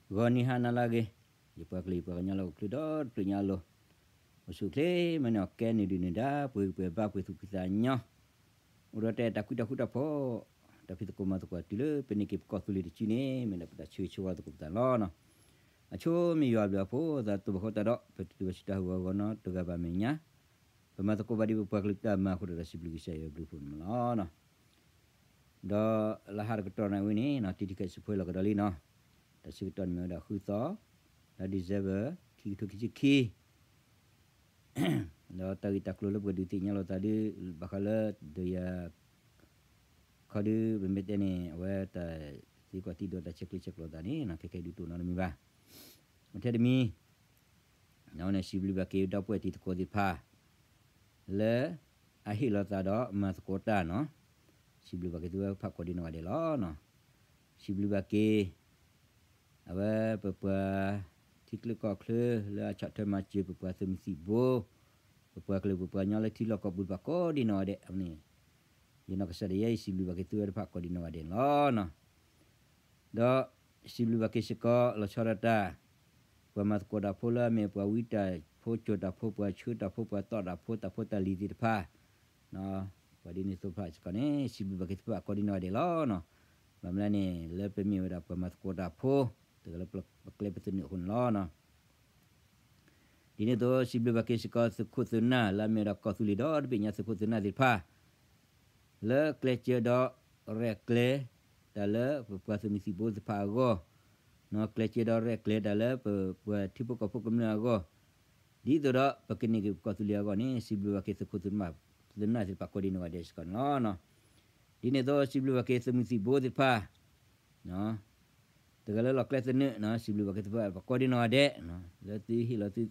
ဂီၤနံၤဟါနၤလၢအဂ့ၤ, ယပှၤကလုာ်ယပှၤကညီလၢအိၣ်ချ့ဒီတဖျၢၣ်ညါအလိၤ, အိၣ်ဆူၣ်အိၣ်ချ့မ့ၢ်န့ၣ် အီၣ်ကဲနုာ်ဒုၣ်နုာ်ဒါ ပှ့ၤဂံၢ်ပှ့ၤဘါ ပှ့ၤသူၣ်ဖှံသးညီ, အိၣ်ဒီးတၢ်အဲၣ်တၢ်ကွံတၢ်ဃူတၢ်ဖိး, တၢ်ဖံးသကိးမၤသကိးတုၤလၢပန့ၢ်က့ၤပကီၢ်သူလ့ၤတစုန့ၣ် မ့ၢ်ဒၣ်ပတၢ်ဆၢဂ့ၤဆၢဝါသကိးပသးလီၤ. အဆိမ့ၢ်ယွၤအဘျုးအဖှိၣ် သးတဘၣ်ဃိတၢ်ဒီး ပတတုၤဘၣ်ဆူတၢ်ဟးဂီၤအဂီၢ်နီတဂၤဘၣ်မဲာ်ညါ, ပမၤသကိးဘၣ်ဒ်ပပှၤကလုာ်တၢ်မၤအဃိဒီး စံးဘျုးကစၢ်ယွၤအဘျုးအဖှိၣ်န့ၣ်လီၤ. ဒီးလါဟါတကတီၢ်နံၤဝဲန့ၣ် တံထံၣ်ခဲစံးဖှဲလီၤကဒီးလံနီၤ, တၢ်ဆၢကတီၢ်န့ၣ်မ့ၢ်ဝဲဒၣ်ဃုသီ, လါ December ခံကထိခံဆံခံ, ဒီးတၢ်ဂ့ၢ်တၢ်ကျိၤလၢပကဒုးသ့ၣ်ညါလိာ်သးဒ် ဘၣ်ဃးလၢ ဒီးယၤ ခီဒု ပမ့ၢ်တဲန့ၣ် အဝဲတၢ်သံကွၢ်သံဒိးတၢ်ဆဲးကျိးဆဲးကျိးသးန့ၣ် ခဲခဲဒုးတအိၣ်နီတမံၤဘၣ်. ထဲတမံၤ အဝဲန့ၣ်စံးဘျုးဘၣ်က့ၤဒီပုၢ်ဝဲၢ်တံၤသကိးသ့ၣ်တဖၣ် လၢအဟ့ၣ်လီၤသးဒီးမၤသကိးတၢ်နီၤ, စံးဘျုးဘၣ်က့ၤသုဝဲတဖၣ်ကိးဒံနီၢ်ဂၤဒဲးလီၤ. စံးဘျုးဘၣ်က့ၤ အဝဲပပှၤထံချၢကီၢ်ချၢလၢအဆီၣ်ထွဲမၤစၢၤ ပပှၤသုးမုၢ်သံၣ်ဘိ, ပပှၤကလုာ်ပပှၤကညီလၢထံလီၢ်ကီၢ်ပူၤတဖၣ်ကိးဒံနီၢ်ဂၤဒဲး, အဝဲန့ၣ် ယနီၢ်ကစၢ်ဒၣ်ယဲ ယစံးဘျုးဘၣ်က့ၤသုဝဲတဖၣ်ကိးဒံနီၢ်ဂၤဒဲးန့ၣ်လီၤ. ဒီးစံးဘျုးဘၣ်က့ၤစ့ၢ်ကီး လီၤဆီဒၣ်တၢ် ပှၤမၤသကိးတၢ်ဖိလၢအမ့ၢ်ပှၤဝံတၢ်ဖိ ကၠိတၢ်ဖိ ပှၤဆှၢတၢ်ဖိ ပှၤတီၣ်တၢ်ဖိ တၢ်ဖိတၢ်လံၤသ့ၣ်တဖၣ်, ပှၤဒ်န့ၣ်သိးတဖၣ်စ့ၢ်ကီးန့ၣ် စံးဘျုးဘၣ်က့ၤသုတဖၣ်ကိးဒံနီၢ်ဂၤဒဲးလီၤ. ဘၣ်မနုၤလဲၣ်န့ၣ် လၢပမ့ၢ်ဝဲဒၣ်ပှၤမၤသကိးတၢ်ဖိ တဂၤလၢပကျဲပသနၢၣ်အဃိန့ၣ်လီၤ. ဒ်န့ၣ်အသိး စံးဘျုးဘၣ်က့ၤစ့ၢ်ကီးသုးခိၣ်သုးနၢ် လၢအမ့ၢ်ဝဲဒၣ်ကီၢ်သူလ့ၤဒီတဘ့ၣ်ညါသုးခိၣ်သုးနၢ်သ့ၣ်တဖၣ် လၢကျဲးစၢးဒီးရဲၣ်ကျဲၤတၢ်လၢပပှၤသုးမုၢ်သံၣ်ဘိသ့ၣ်တဖၣ်အဂီၢ်, ကျဲးစၢးဒီးရဲၣ်ကျဲၤတၢ်လၢပပှၤထံဖိကီၢ်ဖိကမျၢၢ်အဂီၢ်, ဒ်သိးဒီးပကန့ၢ်က့ၤပကီၢ်သူလ့ၤအဂီၢ်န့ၣ် စံးဘျုးဘၣ်က့ၤသုးခိၣ်သုးနၢ်သ့ၣ်တဖၣ်ကိးဒံနီၢ်ဂၤဒဲးစ့ၢ်ကီးန့ၣ်လီၤ. ဒ်န့ၣ်အသိး စံးဘျုးဘၣ်က့ၤသုးမုၢ်သံၣ်ဘိသ့ၣ်တဖၣ် တဂၤလၢလီၢ်ကျဲသနၢၣ် စံးဘျုးဘၣ်က့ၤသုတဖၣ်ကိးဒံနီၢ်ဂၤဒဲး, လၢသုဟ့ၣ်လီၤသု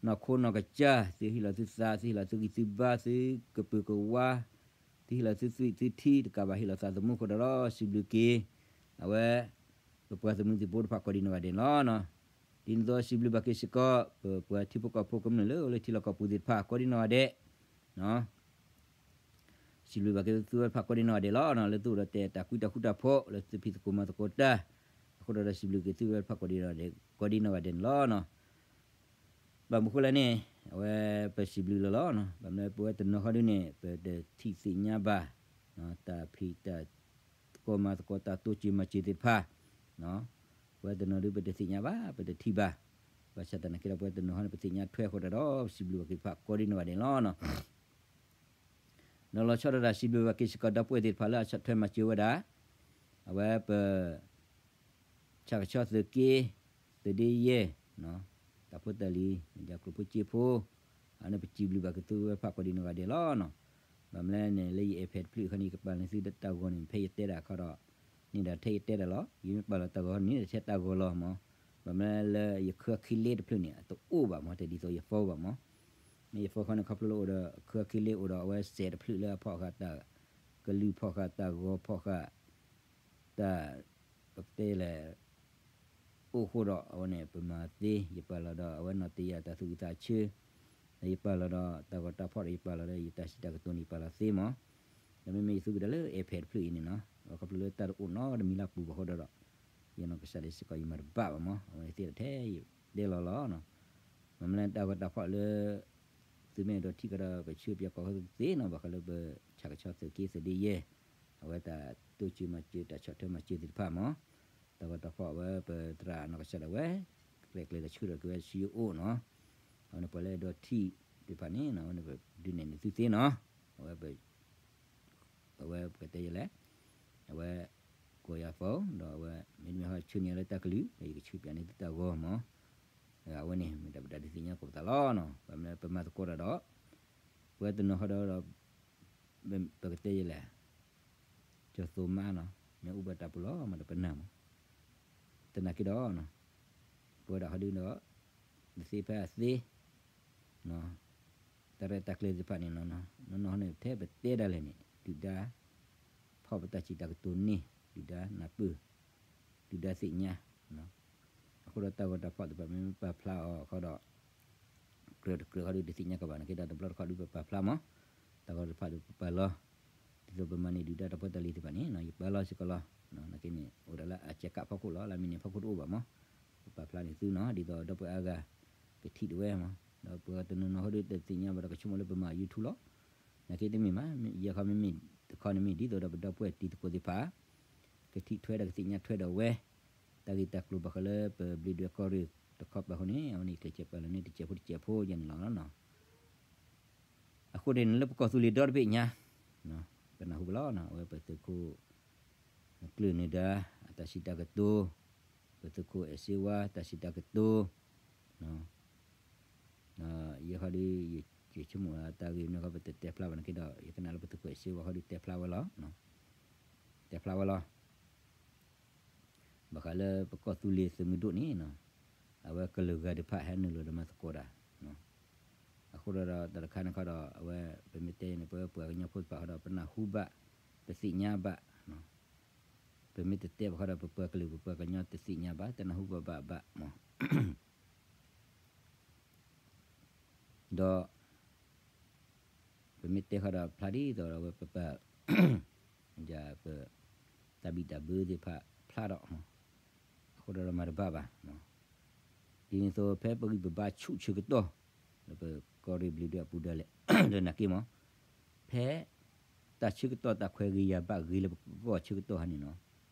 နီၢ်ခိနီၢ်ကစၢ်, သုဟ့ၣ်လီၤသုသး, သုဟ့ၣ်လီၤသုဂံၢ်သုဘါ, သုကပုာ်ကဝါ, သုဟ့ၣ်လီၤသုသွံၣ်သုထံ တကးဘၣ်ဟ့ၣ်လီၤသးသမူအဃိဒီး စံးဘျုးက့ၤ အဝဲ ပပှၤသုးမုၢ်သံၣ်ဘိတဖၣ်ကိးဒံနီၢ်ဂၤဒဲးန့ၣ်လီၤ. ဒ်န့ၣ်အသိး စံးဘျုးဘၣ်က့ၤစ့ၢ်ကီး ပပှၤထံဖိကီၢ်ဖိကမျၢၢ်လၢအိၣ်လၢထံလီၢ်ကီၢ်ပူၤသ့ၣ်တဖၣ်ကိးဒံနီၢ်ဂၤဒဲး စံးဘျုးဘၣ်က့ၤသုဝဲတဖၣ်ကိးဒံနီၢ်ဂၤဒဲးလီၤ. လၢသုအိၣ်ဒီးတၢ်အဲၣ်တၢ်ကွံတၢ်ဃူတၢ်ဖိး လၢသုဖံးသကိးမၤသကိးတၢ် အဃိဒီးစံးဘျုးက့ၤသုဝဲတဖၣ်ကိးဒံနီၢ်ဂၤဒဲးန့ၣ်လီၤ. ဘၣ်မနုၤဃိလဲၣ်န့ၣ် အဝဲပစံးဘျုးလီၤလီၤ. ဘၣ်မနုၤပဝဲတနီၤဃီဒုန့ၣ် ပတထံၣ်သ့ၣ်ညါဘၣ် တၢ်ဖံးတၢ်သကိးမၤသကိး တၢ်တိစၢၤမၤစၢၤသ့ၣ်တဖၣ် ပဝဲတနီၤဒုပတသ့ၣ်ညါဘၣ် ပတထံၣ်ဘၣ်. ဘၣ်ဆၣ်သနာ်က့ဒီး ပဝဲတနီၤဃီန့ၣ် ပသ့ၣ်ညါထွဲအဃိဒီး စံးဘျုးဘၣ်က့ၤတဖၣ်ကိးဒံနီၢ်ဂၤဒဲးန့ၣ်လီၤ. ဒီးလီၤဆီဒၣ်တၢ်စံးဘျုးဘၣ်က့ၤစ့ၢ်ကီး ဒီပုၢ်ဝဲၢ်သ့ၣ်တဖၣ်လၢအဆီၣ်ထွဲမၤစၢၤဝဲဒၣ် အဝဲပ ဆၣ်ကဆီသုးက့ သုးဒ့ယဲၢ် တၢ်ဖိတၢ်လံၤ မ့ၢ်ဒၣ်ကျိၣ်ဖိစ့ဖိ အန့ၣ်ပစံးဘျုးဘၣ်က့ၤသုဝဲတဖၣ်ကိးဒံနီၢ်ဂၤဒဲးလီၤ. ဘၣ်မနုၤလဲၣ်န့ၣ် လၢယ iPad တဖျၢၣ်အခါန့ၣ် ယကပာ်လီၤသုတၢ်ဂီၤန့ၣ် ဖဲယတဲဒၣ်အခါဒီး န့ၣ်ဒီးထဲယတဲဒၣ်လီၤ. ယမ့ၢ်ပာ်လီၤတၢ်ဂီၤန့ၣ် ထဲတၢ်ဂီၤလီၤမး. ဘၣ်မနုၤလၢယခၢခံလ့တဖျၢၣ်န့ၣ် အတအိၣ်ဘၣ်မး တဒ်သိးယ phone ဘၣ်မး. မ့ၢ်ယ phone ခီန့ၣ် ခီဖျိလၢအိၣ်ဒီးခၢခံလ့အိၣ်ဒီး အဝဲစဲးတဖျၢၣ်လၢအဖီၣ်ဃာ်တၢ်ကလုၢ် ဖီၣ်ဃာ်တၢ်ဂီၤ ဖီၣ်ဃာ် တၢ် ပကတဲလဲၣ် အိၣ်ဃိဒီး အဝဲန့ၣ် ပမၤသ့ ယပာ်လီၤဒီး အဝဲနီၢ်တယၢ်တၢ်သူၣ်ဝံၣ်သးဆၢ ဒီးယပာ်လီၤဒီး တၢ်ဂီၤတၢ်ဖီၣ်ဒီး ယပာ်လီၤဒီး ယတၢ်စံးတၢ်ကတိၤန့ၣ် ယပာ်လီၤသ့မး. ဒီးမ့မ့ၢ်ယသူကဒီးလၢ iPad တဖျၢၣ်အံၤန့ၣ်နီၤ ခီဖျိလၢတၢ်တအိၣ်နီတမံၤလၢပူၤဘၣ်ဃိဒီး ယနီၢ်ကစၢ်ဒၣ်စ့ၢ်ကီး ယမၤတဘၣ်ဘၣ်မး အဝဲသ့ၣ်ဒီးထဲယတဲလီၤလီၤ. မ့မ့ၢ်လၢတၢ်ဂီၤတၢ်ဖီၣ်လၢ သုမ့ၢ်အဲၣ်ဒိးထံၣ်ကဒီး ပဆူပၠးကိးဃီသ့နီၤ ဘၣ်ဃးလၢပဆၣ်ကဆီသုးက့သုးဒ့ယဲၢ် အဝဲတၢ်တိစၢၤမၤစၢၤ တၢ်ဆီၣ်ထွဲမၤစၢၤသ့ၣ်တဖၣ်မး. တၢ်ဂီၤတၢ်ဖီၣ်အဝဲပသရၣ်နီၢ်ကစၢ်ဒၣ်ဝဲ ကျဲၤကျဲၤတၢ်ဆၢထၢၣ်က့ၤဝဲဆူယအိၣ်နီၤ. အဝဲန့ၣ်ပှၤလၢအဲၣ်ဒိးထံၣ်သ့ၣ်တဖၣ်န့ၣ် အဝဲန့ၣ်ပဒုးနဲၣ်န့ၢ်သုသ့နီၤ. အဝဲ အဝဲပကတဲယဲလဲၣ် အဝဲ ကိးယၤ phone ဒီးအဝဲ မ့တမ့ၢ်ဟီဆှၢန့ၢ်လၢတၢ်ကလုၢ် ဒီးယကဆူးပၠးန့ၢ်သုတၢ်ဂီၤမး. အဝဲန့ၣ် မ့ၢ်တၢ်ပတၢ်ဒုးသ့ၣ်ညါကိးပသးလီၤနီၤ. ဘၣ်မနုၤပမၤသကိးတၢ်ဒီး ပဝဲတနီၤဃီဒီး ပကတဲယဲလဲၣ် ကၠီသိမးနီၤ မ့ၢ်အိၣ်ဘၣ်တၢ်ပူၤလီၤမးဒီးပနၢ်မး သနာ်က့ဒီး ပဝဲဒၣ်ဃီဒုဒီး ပသ့ဖဲအသ့ တၢ်ရဲၣ်တၢ်ကျဲၤသ့ၣ်တဖၣ်န့ၣ် နီၢ်နီၢ်န့ၣ် ထဲပတဲဒၣ်လဲာ်န့ၣ် ဒုၣ်ဒါ ဖီၣ်ပတၢ်စံးတၢ်ကတိၤန့ၣ် ဒုၣ်ဒါနၢ်ပၢၢ် ဒုၣ်ဒါသ့ၣ်ညါ အဃိဒီးတၢ်ဂီၤတၢ်ဖီၣ်သ့ၣ်တဖၣ် မ့ၢ်ပာ်ဖျါအီၤအခါဒီး ကြၢးတကြၢးဃီဒုးတသ့ၣ်ညါကဘၣ် နာ်က့ဒီးတဘျီတခီၣ်ဒုးပပာ်ဖျါမး တၢ်ဂီၤတဖၣ်ဒုးပပာ်လီၤ ဒ်သိးပမၤန့ၢ်ဒုၣ်ဒါတၢ်ဖိတၢ်လံၤသ့ၣ်တဖၣ်န့ၣ် ယပာ်လီၤစ့ၢ်ကီးလီၤ. နာ်က့န့ၣ် အိၣ်ဒၣ်လၢအ ကဲကးဖီခိၣ်လီၤ, လၢမံၤန့ၣ်ဖီခိၣ်တအိၣ်ဘၣ်မး, ပပာ်ဖျါန့ၢ်သုနီၤ, ဒ်သိးဒီပုၢ်ဝဲၢ်အါဂၤ ကထံၣ်တဝဲမး, ဒီးပှၤတနီၤနီၤဟီဒုးတသ့ၣ်ညါဘၣ်ဒီးကဆိကမိၣ်လၢပမၤ YouTube လီၤ, နာ်က့တမ့ၢ်ဘၣ်, ယဲခီမ့မ့ၢ်တခီန့ၣ်မ့ၢ်ဒ်သိးဒီးပဒီပုၢ်ဝဲၢ်တံၤသကိးသ့ၣ်တဖၣ် ကထံၣ်ထွဲဒီးကသ့ၣ်ညါထွဲဒီးဝဲ တၢ်ဂ့ၢ်တၢ်ကျိၤဘၣ်ဃးလၢပဘျံးဒွဲၣ်ကီၢ်ရ့ၣ်တခီပၤအဃိန့ၣ်, အဝဲန့ၣ်ကျဲးစၢးပာ်လီၤန့ၢ်တစဲးဖိတစဲးဖိယဲန့ၣ်လီၤ. အဃိန့ၣ်လၢပကီၢ်သူလ့ၤဒီတဘ့ၣ်ညါ, ပနၢ်ဟူဘၣ်လီၤ, အဝဲပသုးခိၣ် ကျၢၢ်နၢၤဒါ အတၢ်စံးတၢ်ကတိၤ, ပသုးခိၣ်အဲၣ်စ့ဝါ တၢ်စံးတၢ်ကတိၤ, ယဲခီဒီး ယဆိကမိၣ်တၢ်ဂ့ၢ်မနုၤခီ ပတတဲဖျါဘၣ်နာ်က့ဒီး ယကနၣ်လၢပသုးခိၣ်အဲၣ်စ့ဝါခီဒီးတဲဖျါဝဲလီၤ, တဲဖျါဝဲလီၤ. ဘၣ်ဃးလၢပကီၢ်သူလ့ၤသုးမုၢ်ဒိၣ်န့ၣ်, အဝဲကလုာ်ဂၤတဖၣ်ဟဲနုာ်လီၤဒီးမၤသကိးတၢ်, အဃိဒီးတၢ်တခါန့ၣ်ခီဒီး အဝဲပမ့ၢ်တဲန့ၣ် ပပှၤကညီဖိတဖၣ်ဃီဒီး ပနၢ်ဟူဘၣ်, ပသ့ၣ်ညါဘၣ်, ပမ့ၢ်တတဲဘၣ်ဃီဒီး ပပှၤကလုာ်ပပှၤကညီတသ့ၣ်ညါဘၣ် တနၢ်ဟူဘၣ်ဘၣ်ဘၣ်မး ဒီး ပမ့ၢ်တဲဃီဒီး အဝဲပပာ် ပ တၢ်ဘံၣ်တၢ်ဘၢသ့ၣ်တဖၣ်ဖျါဒီး အဃိဒီးမၤတဘၣ်ဘၣ်. ဒ်န့ၣ်အသိးဖဲပဂံၢ်ပဘါဆူၣ်ဆၢကတီၢ် လၢပကီၢ်ရ့ၣ်ဘျံးဒွဲၣ်အပူၤဒၣ်လဲာ် ဒီးနာ်က့မး ဖဲ တၢ်ဆၢကတီၢ်တၢ်ခွဲးဂ့ၤယာ်ဘၣ်ဂ့ၤလၢပဂီၢ်ဆၢကတီၢ်ဟါန့ၣ်နီၤ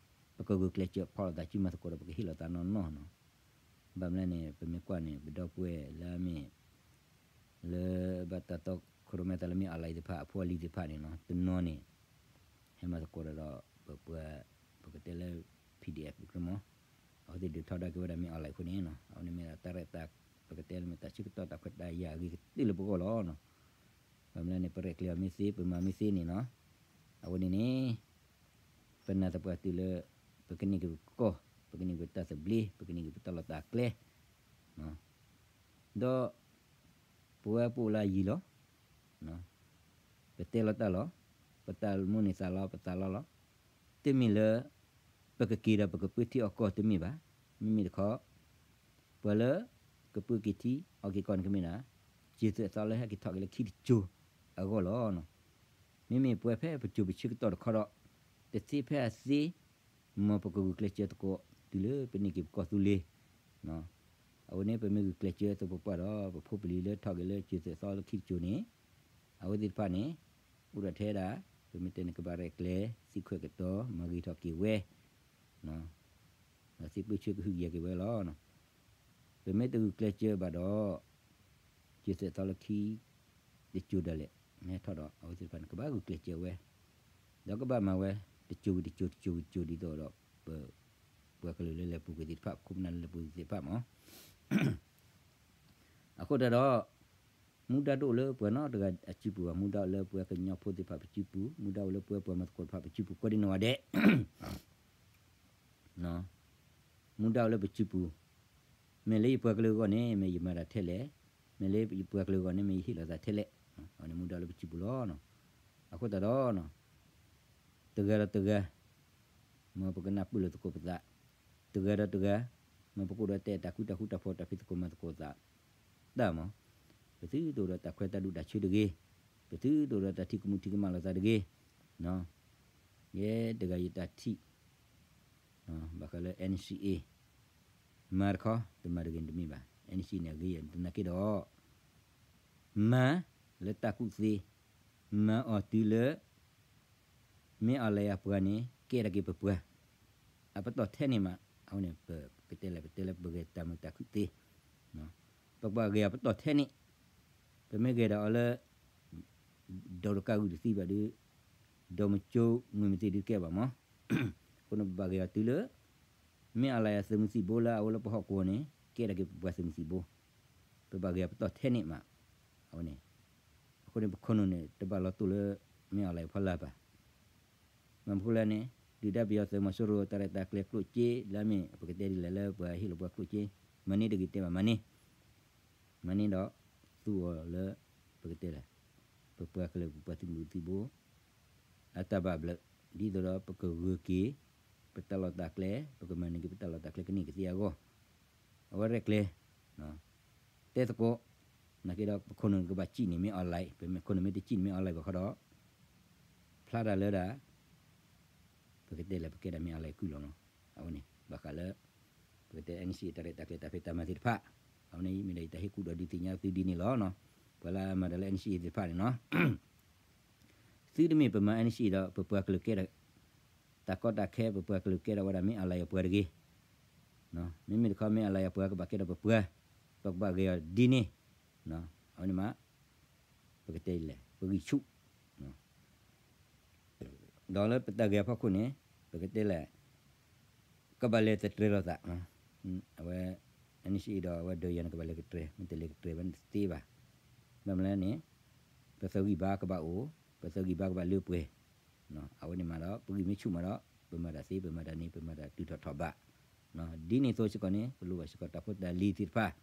ပကဂုာ်ကျဲးစၢးဖီၣ်လိာ်သးစုမၤသကိးဒီး ပကဟ့ၣ်လိာ်သးနီၢ်နီၢ်နီၤ. ဘၣ်မနုၤလဲၣ်န့ၣ် ပမ့ၢ်ကွၢ်န့ၣ် ပဒီပုၢ်ဝဲၢ်လၢအမ့ၢ် လၢဘၣ်တၢ်တီခိၣ်ရိၣ်မဲသးလၢမ့ၢ် online သ့ၣ်တဖၣ် အဖိအလံၤသ့ၣ်တဖၣ်န့ၣ်နီၤ တနီၤန့ၣ် ဟဲမၤသကိးဒီး ပပှၤ ပကတဲလၢ PDF ကြၢးမး အဝဲသ့ၣ်ဒုးထီဒါက့ၤဝဲဒၣ်မ့ၢ် online အဃိန့ၣ်နီၤ အဝဲန့ၣ်မ့ၢ်ဒၣ်တၢ်ရဲၣ်တၢ် ပကတဲလၢမ့ၢ်တၢ်ဆၢကတီၢ်တၢ်ခွဲးတၢ်ယာ်အဂ့ၤကတၢၢ်လၢပဂီၢ်လီၤနီၤ. ဘၣ်မနုၤလဲၣ်န့ၣ် ပရဲၣ်ကျဲၤအီၤမ့ၢ်သ့ ပမၤမ့ၢ်သ့န့ၣ်နီၤ အဝဲန့ၣ်န့ၣ် ပနာ်သပှၢ်တုၤလၢ ပကန့ၢ်က့ၤပကီၢ် ပကန့ၢ်က့ၤပတၢ်သဘျ့ ပကန့ၢ်က့ၤပတၢ်လီၢ်တၢ်ကျဲ ဒီး ပဝဲပအိၣ်လၢအယံၤလီၤ. ပတဲလီၤတၢ်လီၤ. ပတၢ်မိၣ်န့ၢ်သးလီၤ ပသးလီလီၤ. တမ့ၢ်လၢ ပကက့ၤဒီးပကပၢထံအီၣ်ကီၢ်တမ့ၢ်ဘၣ်. မ့မ့ၢ်တခီ ပှၤလၢ ကပၢက့ၤထံအီၣ်က့ၤကီၢ်န့ၣ်ကမ့ၢ်ဒၣ် စၢၤသွဲၣ်သီလၢဟဲက့ၤထီၣ်က့ၤလၢခံတစိၤအဂီၢ်လီၤ. မ့မ့ၢ်ပဝဲဖဲပစိၤပဆၢကတီၢ်တခီဒီး တသ့ဖဲအသ့ မ်ပကဂုာ်ကျဲးစၢးသကိးတုၤလၢပန့ၢ်က့ၤပကီၢ်သူလ့ၤ အဝဲန့ၣ် ပမ့ၢ်ဂုာ်ကျဲးစၢးသပှၢ်ပှၢ်ဒီး ပဖိပလံၤလၢထီၣ်က့ၤလၢစၢၤသွဲၣ်သီလၢခံတစိၤန့ၣ် အဝဲသ့ၣ်တဖၣ်န့ၣ် အိၣ်ဒီးထဲဒၣ် ပမ့ၢ်တဲန့ၣ် ကဘၣ်ရဲၣ်ကျဲၤ သံခွဲးကတီၤ မၤဂ့ၤထီၣ်က့ၤဝဲ ဒီးသ့ၣ်ပၢဆှၢကဟုကယာ်က့ၤဝဲလီၤ. ပမ့ၢ်တဂုာ်ကျဲးစၢးဘၣ်ဒီး စၢၤသွဲၣ်သီလၢခံ တစိၤဒၣ်လဲာ် မ့ၢ်ဟဲထီၣ်ဒီး အဝဲသ့ၣ်တဖၣ်န့ၣ် ကဘၣ်ဂုာ်ကျဲးစၢးဝဲ ဒီးကဘၣ်မၤဝဲ တစိၤဝံၤတစိၤ တစိၤဝံၤတစိၤ ဒ်သိးဒီး ပှၤကလုာ်လၢလဲၤပူၤကွံာ်သ့ၣ်တဖၣ် ခိၣ်ပနၢ်လၢလဲၤပူၤကွံာ်သ့ၣ်တဖၣ်မး အဃိတၢ်ဒီး မူဒါတအိၣ်လၢပှၤနီတဂၤအစုပူၤဘၣ်, မူဒါအိၣ်လၢပဝဲကညီဖိသ့ၣ်တဖၣ်ပစုပူၤ, မူဒါအိၣ်လၢပဝဲပှၤမၤသကိးတဖၣ်ပစုပူၤ ကိးဒံနီၢ်ဂၤဒဲး မူဒါအိၣ်လၢပစုပူၤ, မ့ၢ်လၢယပှၤကလုာ်အဂီၢ်န့ၣ် မ့ၢ်ယမၤတၢ်ထဲလဲၣ်, မ့ၢ်လၢယပှၤကလုာ်အဂီၢ်န့ၣ် မ့ၢ်ယဟ့ၣ်လီၤသးထဲလဲၣ်, အဝဲန့ၣ်မူဒါအိၣ်လၢပစုပူၤလီၤ. အဃိသတးဒီး တဂၤဒီးတဂၤ မ်ပကနၢ်ပၢၢ်လိာ်သကိးပသး, တဂၤဒီးတဂၤ မ်ပကအိၣ်ဒီးတၢ်အဲၣ်တၢ်ကွံတၢ်ဃူတၢ်ဖိးတၢ်ဖံးသကိးမၤသကိးသး တၢ်မး, ပသုတအိၣ်ဒီးတၢ်ခွဲးတၢ်ဒူၣ်တၢ်ဆၢတဂ့ၤ, ပသုတအိၣ်ဒီးတၢ်ထံၣ်ကမူထံၣ်ကမၣ်လိာ်သးတဂ့ၤ, ယဲတဂၤယတၢ်ထံၣ် ဘၣ်ဃးလၢ NCA မၤတခီ တမၤတဂ့ၤတမ့ၢ်ဘၣ်, NCA န့ၣ် အဂ့ၤယဲၢ်တနာ်က့ဒီး မၤလၢတၢ်ကူၣ်သ့, မၤအီၤတုၤလၢ မ့ၢ်အီၤလဲၤအပှၤန့ၣ် ကဲထီၣ်က့ၤပပှၤ အပတီၢ်ထဲန့ၣ်မး, အဝဲန့ၣ် ပကတဲလဲၣ် ပတဲလၢပဂဲၤတၢ်မုာ်တၢ်ခုၣ်သ့, ပကဘၣ်ဂဲၤအပတီၢ်ထဲန့ၣ်, ပမ့ၢ်ဂဲၤဒီးအီၤလၢ ဒီးတကးဂုာ်တသံဘၣ်ဒီး ဒီးမကၠိမုၢ်မသ့ၣ်ဒုးကဲဘၣ်မး, အဃိန့ၣ်ပဘၣ်ဂဲၤအီၤတုၤလၢ မ့ၢ်အီၤလဲၤအသုးမုၢ်သံၣ်ဘိလၢအအိၣ်လၢပဟီၣ်ကဝီၤန့ၣ် ကဲထီၣ်က့ၤပပှၤသုးမုၢ်သံၣ်ဘိ, ပဘၣ်ဂဲၤအပတီၢ်ထဲန့ၣ်မး, အဝဲန့ၣ် အဃိန့ၣ် ပခိၣ်နူာ်န့ၣ် တဘၣ်လီၤတိၢ်လၢ မ့ၢ်အီၤလဲၤဖီလာ်ဘၣ် မ့ၢ်မနုၤလဲၣ်န့ၣ် ဒုၣ်ဒါပယီၤသုးမီၤစိရိၤ တၢ်ရဲၣ်တၢ်ကျဲၤကျိၣ်စ့ လၢအမ့ၢ် ပကတဲဒ်လဲၣ်လၢပှၤဟ့ၣ်လီၤပှၤကျိၣ်စ့ မၤန့ၢ်တဂ့ၤတဲဘၣ် မၤန့ၢ်, မၤန့ၢ်ဒီး သူအီၤလၢ ပကတဲလဲၣ် ပပှၤကလုာ်ပပှၤသုးမုၢ်သံၣ်ဘိ အတၢ်ဘၣ်ဘျုး ဒ်သိးဒီးပကဂုာ်က့ၤ ပတၢ်လီၢ်တၢ်ကျဲ ပကမၤန့ၢ်က့ၤပတၢ်လီၢ်တၢ်ကျဲကန့ၢ်ကသ့အဂီၢ်, အဝဲရဲၣ်ကျဲၤ တဲသကိး, နာ်က့ဒီးပခိၣ်နူာ်ကဘၣ်စံၣ်န့ၢ်မ့ၢ်အီၤလဲၤ, ပခိၣ်နူာ်မ့ၢ်တစံၣ်န့ၢ်မ့ၢ်အီၤလဲၤဘၣ်ဃီဒီး ဖျါတၢ်လၢဒၣ် ပကတဲလဲၣ် ပကဲဒၣ်မ့ၢ်အီၤလဲၤကုၢ်လီၤနီၤ, အဝဲန့ၣ် ဘၣ်ဃးလၢ ပကတဲ N C A တၢ်ရဲၣ်တၢ်ကျဲၤတၢ်ဖံးတၢ်မၤသ့ၣ်တဖၣ်, အဝဲန့ၣ်မ့ၢ်ဒီးယတၢ်ဟ့ၣ်ကူၣ်ဒီးဒုးသ့ၣ်ညါသုဒ်န့ၣ်လီၤ. ပှၤလၢအမၤတၢ်လၢ N C A သ့ၣ်တဖၣ်န့ၣ်နီၤ သုတမ့ၢ်ပမၤ N C A ဒီး ပပှၤကလုာ်ကဲဒီး တၢ်ကီတၢ်ခဲ ပပှၤကလုာ်ကဲဒီးဝဲဒၣ် မ့ၢ်အလၤယၤပှၤတဂ့ၤ, မ့မ့ၢ်တခီ မ့ၢ်အလၤယၤပှၤကဘၣ်ကဲဒီးပပှၤ, ပကဘၣ်ဂ့ၤအီၤဒ်န့ၣ်, အဝဲန့ၣ်မး ပကတဲလဲၣ် ပဂံၢ်ဆူၣ် ဒီးလၢပတၢ်ဂ့ၤအဖီခိၣ်န့ၣ် ပကတဲလဲၣ် ကဘၣ်လဲၤတတြဲၤလိာ်သး, အဝဲ N C A ဒီးအဝဲဒီးယၤန့ၣ် ကဘၣ်လဲၤကတြဲၤ, မ့ၢ်တလဲၤကတြဲၤဘၣ်န့ၣ်တသ့ဘၣ်. ဘၣ်မနုၤလဲၣ်န့ၣ် ပသဂံၢ်ဘါကဘၣ်အိၣ်, ပသဂံၢ်ဘါကဘၣ်လၢပှဲၤ, အဝဲန့ၣ်မးဒီး ပဂံၢ်မ့ၢ်ဆူၣ်မးဒီး ပမၤတၢ်သ့ ပမၤတၢ်န့ၣ် ပမၤတၢ်တုၤထီၣ်ထီၣ်ဘး, ဒ်န့ၣ်အသိးစ့ၢ်ကီးန့ၣ် ပလိၣ်ဘၣ်စ့ၢ်ကီးတၢ်ဖိတၢ်လံၤသ့ၣ်တဖၣ်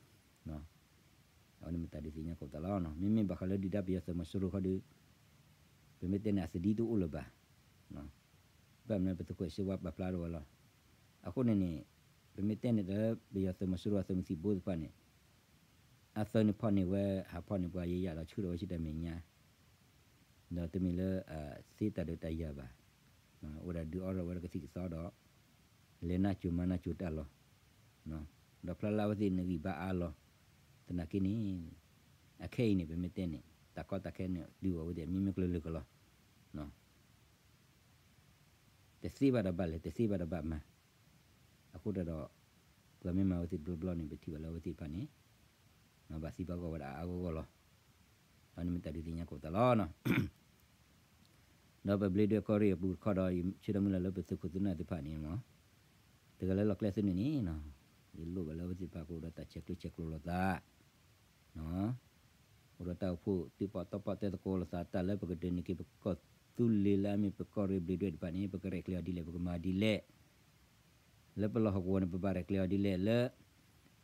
အဝဲန့ၣ်မ့ၢ်တၢ်ဒုးသ့ၣ်ညါကိးပသးလီၤ. မ့မ့ၢ်ဘၣ်ဃးလၢဒုၣ်ဒါပယီၤသုးမီၤစိရိၤခီဒီး ပမ့ၢ်တဲန့ၣ် အသဒံတအိၣ်လၢၤဘၣ်, ဘၣ်မနုၤပသုးခိၣ်စ့ဝါပာ်ဖျါထီၣ်ဝဲလီၤ. အဃိန့ၣ်န့ၣ် ပမ့ၢ်တဲန့ၣ်ဒီး ပယီၤသုးမီၤစိရိၤအသုးမုၢ်သံၣ်ဘိသ့ၣ်တဖၣ်န့ၣ် အသုးန့ၣ်ဖီၣ်န့ၢ်ဝဲ ဟးဖီၣ်န့ၢ်ပှၤယဲယၤဒီးဆှၢထီၣ်ဝဲဆူတၢ်မဲာ်ညါ ဒီးတမ့ၢ်လၢ သ့တၢ်ဒုးတၢ်ယၤဘၣ်, အိၣ်ဒၣ်ဒုးအီထီၣ်ဝဲဒၣ်ကသံၣ်ကသီဒီး လဲၤနါစိၤမၤနါစိၤတၢ်လီၤ, ဒီးဖျါလၢအဝဲသ့ၣ်နဂံၢ်ဘါအါလီၤ, သနာ်က့န့ၣ် အခဲအံၤန့ၣ် ပမ့ၢ်တဲန့ၣ် တၢ်ကီတၢ်ခဲန့ၣ် ဒုးအီၣ်ဝဲသ့ၣ်မံမံကျၢၤလၢာ်ကလီၤ, တသ့ဘၣ်ဒီးဘၣ်လဲၤ တသ့ဘၣ်ဒီးဘၣ်မၤ, အဃိတၢ်ဒီး ပှၤမ့ၢ်မၤဝဲသ့ၣ်တဘျီဘျီန့ၣ် ပထံၣ်ဘၣ်လၢအဝဲသ့ၣ်တဖၣ်န့ၣ် ဘၣ်သံဘၣ်ဂီၢ်ဝဲဒၣ်အါအါဂီၢ်ဂီၢ်လီၤ. အန့ၣ်မ့ၢ်တၢ်ဒုးသ့ၣ်ညါကိးပသးလီၤ. ဒီးပဘျ့ဒွဲၣ်ကီၢ်ရ့ၣ်အပူၤတခီဒီး ယဆၢမုၢ်လၢ်လၢပသုးခိၣ်သုးနၢ်သ့ၣ်တဖၣ်န့ၣ်မ့ၢ် တဂၤလၢလီၢ်ကျဲသ့ၣ်န့ၣ်န့ၣ် ယလိၣ်ဘၣ်လၢအဝဲသ့ၣ်တဖၣ်ကအိၣ်ဒီးတၢ်ဆဲးကျၢဆဲးကျိးလိာ်သး အိၣ်ဒီးတၢ်အိၣ်ဖှိၣ်တုၤပီးတီပီးတဲသကိးလိာ်သး တၢ်လၢပကဒုးန့ၢ်က့ၤပကီၢ်သူလ့ၤလၢအမ့ၢ်ပကီၢ်ရ့ၣ်ဘျ့ဒွဲၣ်တဖၣ်န့ၣ် ပကရဲၣ်ကျဲၤအီၤဒ်လဲၣ် ပကမၤဒ်လဲၣ်, လၢပလီၢ်ဟီၣ်ကဝီၤန့ၣ် ပဘၣ်ရဲၣ်ကျဲၤအီၤဒ်လဲၣ်, လၢ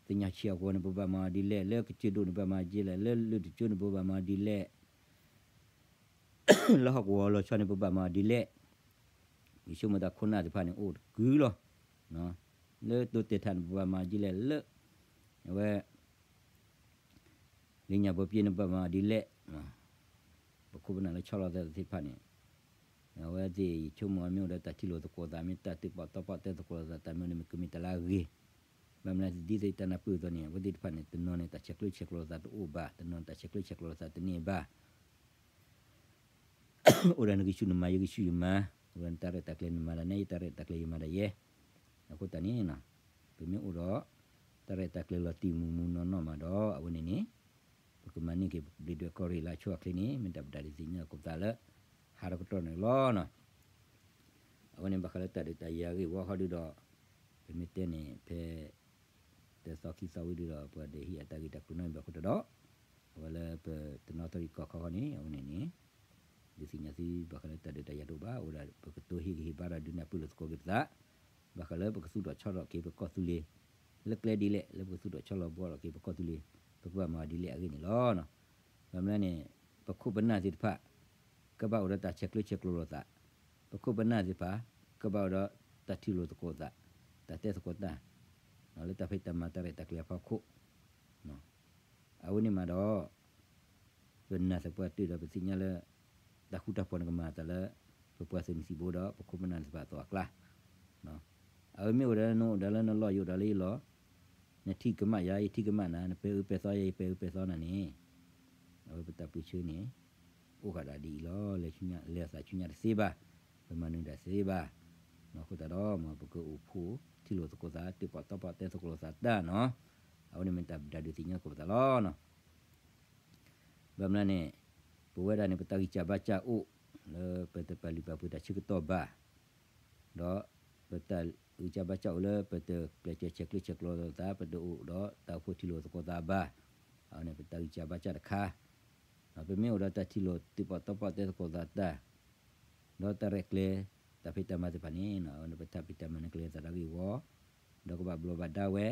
သ့ၣ်ညါဆံးအကဝီၤန့ၣ် ပဘၣ်မၤအီၤဒ်လဲၣ်, လၢကစၢၢ်ဒိၣ်န့ၣ် ပဘၣ်မၤအီၤဒ်လဲၣ်, လၢလၢၢ်တကၠိန့ၣ် ပဘၣ်မၤအီၤဒ်လဲၣ် လၢဟီၣ်ကဝီၤလီၤဆီန့ၣ် ပဘၣ်မၤအီၤဒ်လဲၣ်, ယဆိကမိၣ်တၢ်ခိၣ်နၢ်သ့ၣ်တဖၣ်န့ၣ် အိၣ်တကုာ်လီၤ. လၢတိတဲာ်ထးန့ၣ် ပဘၣ်မၤအီၤဒ်လဲၣ်, လၢ အဝဲ လၢညါဘိပျ့န့ၣ် ပဘၣ်မၤအီၤဒ်လဲၣ်, ပခိၣ်ပနၢ်လၢဆီလီၤသးသ့ၣ်တဖၣ်န့ၣ် အဝဲသ့ၣ်ယဆိကမိၣ်အမ့ၢ်အိၣ်ဒီးတၢ်ထံၣ်လိာ်သကိးသး မ့ၢ်တၢ်တုၤပီးတီပီးတဲသကိးလိာ်သး တၢ်မ့ၢ်အိၣ်န့ၣ် မ့ၢ်ကမ့ၢ်တၢ်လၢအဂ့ၤ, ဘၣ်မနုၤဒ်သိးယတၢ်နၢ်ပၢၢ်အသိးန့ၣ် အဝဲသ့ၣ်တဖၣ်န့ၣ် တနီၤန့ၣ် တၢ်ဆဲးကျၢဆဲးကျိးလိာ်သးတအိၣ်ဘၣ်, တနီၤတၢ်ဆဲးကျၢဆဲးကျိးလိာ်သးတန့ၢ်ဘၣ် အိၣ်ဒီးနဂံၢ်ဆူၣ်နမၤ ယဂံၢ်ဆူၣ်ယမၤ, အိၣ်ဒီးနတၢ်ရဲၣ်တၢ်ကျဲၤနမၤဒၣ်နဲ ယတၢ်ရဲၣ်တၢ်ကျဲၤယမၤဒၣ်ယဲ, အဃိသတးန့ၣ် ပမ့ၢ်အိၣ်ဒီး တၢ်ရဲၣ်တၢ်ကျဲၤလီၤတံၢ်မုၢ်မုၢ်နီၢ်နီၢ်မးဒီး အဝဲန့ၣ်န့ၣ် ပကမၤန့ၢ်က့ၤပဘျ့ဒွဲၣ်ကီၢ်ရ့ၣ်လၢအဆိအချ့န့ၣ် မ့ၢ်တၢ်ပတၢ်ဒုးသ့ၣ်ညါကိးပသးလၢ ဟးထီၣ်ကတီၢ်န့ၣ်လီၤ. အဝဲန့ၣ်ဘၣ်ဃးလၢတၢ်ဒုးတၢ်ယၤအဂ့ၢ်ဝီဃီဒုဒီး ပမ့ၢ်တဲန့ၣ် ဖဲ တသီခံသီဝံၤဒုဒီး ပှၤဒဲးဟံးအတၢ်ဂ့ၢ်တၢ်ကျိၤနီၣ်ဘၣ်ဃိတၢ်ဒီး အဝဲလၢပတနီသရံၣ်ကီၢ်ခီခီန့ၣ် အဝဲန့ၣ်န့ၣ် ဒုးသ့ၣ်ညါသုဘၣ်ဃးလၢတၢ်ဒုးတၢ်ယၤတအိၣ်ဘၣ် အိၣ်ဒၣ်ပကတိၤဟ့ၣ်ဂံၢ်ဟ့ၣ်ဘါဒီးဒုးနၢ်ပၢၢ်လိာ်သကိးက့ၤပသး ဘၣ်ဃးလၢပကသူၣ်ထီၣ်ဆီထီၣ်က့ၤပကီၢ်သူလ့ၤ လၢကျဲဒ်လဲၣ် လၢပကသူၣ်ထီၣ်ဆီလီၤဘှီထီၣ်က့ၤပကီၢ်သူလ့ၤ ပကဘၣ်မၤဒ်လဲၣ်အဂ့ၢ်န့ၣ်လီၤ. ဘၣ်မနုၤန့ၣ် ပခိၣ်ပနၢ်သ့ၣ်တဖၣ် ကဘၣ်အိၣ်ဒီးတၢ်ဆဲးကျၢဆဲးကျိးလိာ်သး, ပခိၣ်ပနၢ်သ့ၣ်တဖၣ် ကဘၣ်အိၣ်ဒီးတၢ်ထံၣ်လိာ်သကိးသး, တၢ်တဲသကိးတၢ် လၢတၢ်ဖံးတၢ်မၤတၢ်ရဲၣ်တၢ်ကျဲၤအဖီခိၣ် အဝဲန့ၣ်မးဒီး ပနာ်သပှၢ်တၢၢ်ဒီးပသ့ၣ်ညါလၢ တၢ်ဃူတၢ်ဖိးန့ၣ်ကမၤအသးလၢ ပပှၤသုးမုၢ်သံၣ်ဘိဒီး ပခိၣ်ပနၢ်သ့ၣ်တဖၣ်အသိးအကျါ အဝဲမ့ၢ်အိၣ်ဒီးနအိၣ်ဒီးလၢနလီၢ် ယအိၣ်ဒီးလၢယလီၢ်, နထံၣ်ကမၣ်ယၤ ယထံၣ်ကမၣ်နၤ, နပဲာ်အၢပဲာ်သီယၤ ယပဲာ်အၢပဲာ်သီနၤန့ၣ် အဝဲပတၢ်ပၢဆှၢန့ၣ် အိၣ်ဃာ်ဒၣ်ဒ်အံၤလီၤ. လဲၤဆူညါ လဲၤအသးဆူညါတသ့ဘၣ်, ပမၤနၢၤတၢ်သ့ဘၣ်. အဃိသတးဒီး မ်ပကအိၣ်ဖှိၣ်ထံၣ်လိာ်သကိးသး တၢၣ်ပီးတီပီးတဲသကိးလိာ်သးတၢ်နီၤ. အဝဲန့ၣ်မ့ၢ်တၢ်ဒုးသ့ၣ်ညါသကိးပသးလီၤ. ဘၣ်မနုၤန့ၣ် ပဝဲဒၣ်န့ၣ် ပတၢ်ဂံၢ်စၢ်ဘါစၢ်အိၣ် လၢပတပာ်လုၢ်ပာ်ပှ့ၤတၢ်ဆၢကတီၢ်ဘၣ်, ဒီးပတၢ်ဂံၢ်စၢ်ဘါစၢ်အိၣ်လၢပတကျဲးစၢးဆဲးကျၢဆဲးကျိးလိာ်သး ပတအိၣ်ဒီးတၢ်အိၣ်ဖှိၣ်ထံၣ်လိာ်သကိးသးဘၣ်. အဝဲန့ၣ်ပတၢ်ဂံၢ်စၢ်ဘါစၢ်တခါ, ပမ့ၢ်အိၣ်ဒီးတၢ်ထံၣ်လိာ်တၢၣ်ပီးတီပီးတဲသကိးသးတၢ် ဒီးတၢ်ရဲၣ်ကျဲၤ တၢ်ဖံးတၢ်မၤသ့ၣ်တဖၣ်န့ၣ် ပတၢ်ဖံးတၢ်မၤန့ၣ် ကလဲၤသးဒီးဂ့ၢ်ဝီ, ဒီးကဘၣ်ဘျီးဘၣ်ဒါဝဲ,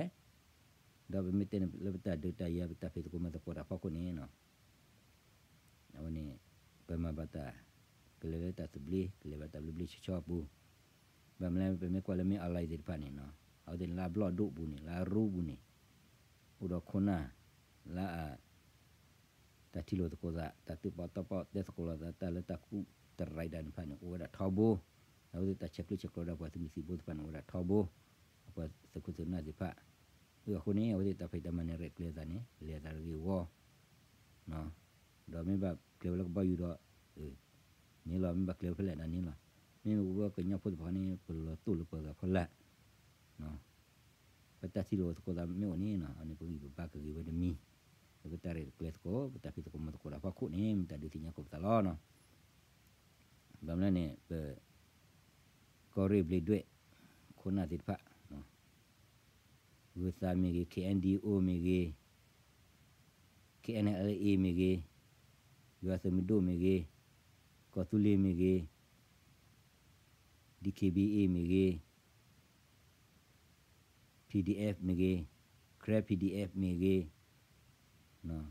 ဒီးပမ့ၢ်တဲန့ၣ်လၢပတၢ်ဒုးတၢ်ယၤ ပတၢ်ဖံးသကိးမၤသကိးတၢ်ဖီခိၣ်န့ၣ် အဝဲန့ၣ် ပမၤဘၣ်တၢ် ကလဲၤလၢတၢ်သဘျ့ ကလဲၤဘၣ်တၢ်ဘျ့ဘျ့ဆှီဆှီအပူၤ, ဘၣ်မနုၤလဲၣ် ပမ့ၢ်ကွၢ်လၢမ့ၢ်အီၣ်လဲၣ်သ့ၣ်တဖၣ်န့ၣ် အဝဲသ့ၣ်န့ၣ်လၢအဘျီၣ်ဒိၣ်ပူၤန့ၣ် လၢအရူပူၤန့ၣ် အိၣ်ဒီးခိၣ်နၢ် လၢအ တၢ်ထံၣ်လိာ်သကိးသး တၢ်တၢၣ်ပီးတီပီးတဲသကိးလိာ်သး တၢ်လၢတၢ်ကူၣ်တရံးဒၣ်န့ၣ်တဖၣ်န့ၣ် အိၣ်ဝဲဒၣ်ထီဘိ, အဝဲသ့ၣ်တၢ်ဆဲးကျၢဆဲးကျိးဒီးပှၤသုးမုၢ်သံၣ်ဘိသ့ၣ်တဖၣ်န့ၣ် အိၣ်ဝဲဒၣ်ထီဘိ, သုးခိၣ်သုးနၢ်သ့ၣ်တဖၣ်, အဃိန့ၣ် အဝဲသ့ၣ်တၢ်ဖံးတၢ်မၤန့ၣ် ရဲၣ်ကျဲၤသးန့ၣ် လဲၤသးတဂ့ၤဝီ ဒီးမ့ၢ်ဘၣ်ကျဲၤဝဲလၢကဘီယူၤဒီး န့ၣ်လီၤ, မ့ၢ်ဘၣ်ကျဲၤဝဲဖဲလဲၣ်ဒၣ်န့ၣ်လီၤ. မ့မ့ၢ်ပဝဲကညီဖိသ့ၣ်တဖၣ်န့ၣ် ပလီၤတိၢ်လၢပှၤဂၤဖီလာ်, ပတၢ်ထံၣ်လိာ်သကိးသးမ့ၢ်အိၣ်န့ၣ် အန့ၣ်ပဂံၢ်ပဘါကဂ့ၤဝဲတမံၤ, လၢပတၢ်ရဲၣ်ကျဲၤသကိး ပတၢ်ဖံးသကိးမၤသကိးတၢ်ဖီခိၣ်န့ၣ် မ့ၢ်တၢ်ဒုးသ့ၣ်ညါကိးပသးလီၤ. ဘၣ်မနုၤန့ၣ် ပ ကီၢ်ရ့ၣ်ဘျ့းဒွဲၣ် ခိၣ်နၢ်သ့ၣ်တဖၣ်, ဂုၤသးမ့ၢ်ဂ့ၤ, K N D O မ့ၢ်ဂ့ၤ, K N L A မ့ၢ်ဂ့ၤ, ယွၤသုးမုၢ်ဒိၣ်မ့ၢ်ဂ့ၤ, ကီၢ်သူလ့ၤမ့ၢ်ဂ့ၤ, D K B A မ့ၢ်ဂ့ၤ, P D F မ့ၢ်ဂ့ၤ, Karen P D F မ့ၢ်ဂ့ၤ,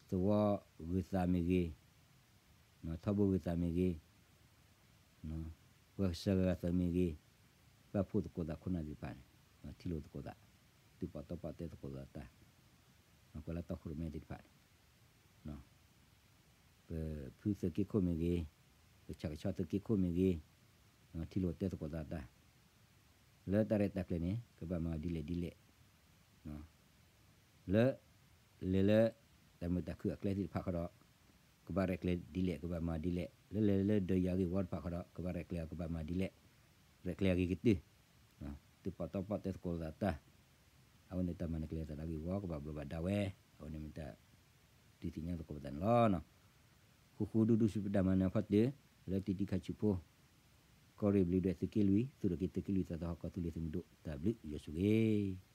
သဝီဂုၤသးမ့ၢ်ဂ့ၤ, ထီဘိဂုၤသးမ့ၢ်ဂ့ၤ, ပှၤစှၤဂၤသၢမ့ၢ်ဂ့ၤ, ပာ်ဖှိၣ်သကိးသးခိၣ်နၢ်သ့ၣ်တဖၣ်န့ၣ်, ထံၣ်လိာ်သကိးသး, သုးပီၣ်တီပီၣ်တဲသကိးသးတၢ်, ကွၢ်လၢတီခိၣ်ရိၣ်မဲသ့ၣ်တဖၣ်န့ၣ်, ပဖုသုးက့ခိၣ်မ့ၢ်ဂ့ၤ, ပဆၣ်ကဆီသုးက့ခိၣ်မ့ၢ်ဂ့ၤ, ထံၣ်လိာ်တဲသကိးသးတၢ်, လၢတၢ်ရဲၣ်တၢ်ကျဲၤန့ၣ် ကဘၣ်မၤဒ်လဲၣ်ဒ်လဲၣ်, လၢ လဲၤလၢ တၢ်မုာ်တၢ်ခုၣ်အကျဲသ့ၣ်တဖၣ်ဃီဒီး ကဘၣ်ရဲၣ်ကျဲၤဒ်လဲၣ် ကဘၣ်မၤဒ်လဲၣ်, လၢလဲၤလၢဒၢးယၤဂ့ၢ်ဝီတဖၣ်ဃီဒီး ကဘၣ်ရဲၣ်ကျဲၤအီၤကဘၣ်မၤဒ်လဲၣ်, ရဲၣ်ကျဲၤအဂ့ၤကတၢၢ်, သုးပီၣ်တီပီၣ်တဲသကိးသးတၢ်, အဝဲန့ၣ်တၢ်မၤနၢၤကျဲၤသးဒၣ်ဂ့ၢ်ဝီကဘၣ်ဘျီးဘၣ်ဒါဝဲ, အဝဲန့ၣ်မ့ၢ်တၢ် ဒုးသ့ၣ်ညါသကိးပသးန့ၣ်လီၤ. ဃူဃူဒူဒူစံးပတၢ်မၤနၢၤဖီတၢၢ် လၢတံၤတံၤခါဆူးဖိ, ကီၢ်ရ့ၣ်ဘျ့းဒွဲၣ်သုးက့လွံၢ် သုးရ့ၣ်က့ၤသုးက့လွံၢ်သးသဟီၣ်ကီၢ်သူလ့ၤသုးမုၢ်ဒိၣ် တၢ်ဘျုးယွၤဆိၣ်ဂ့ၤ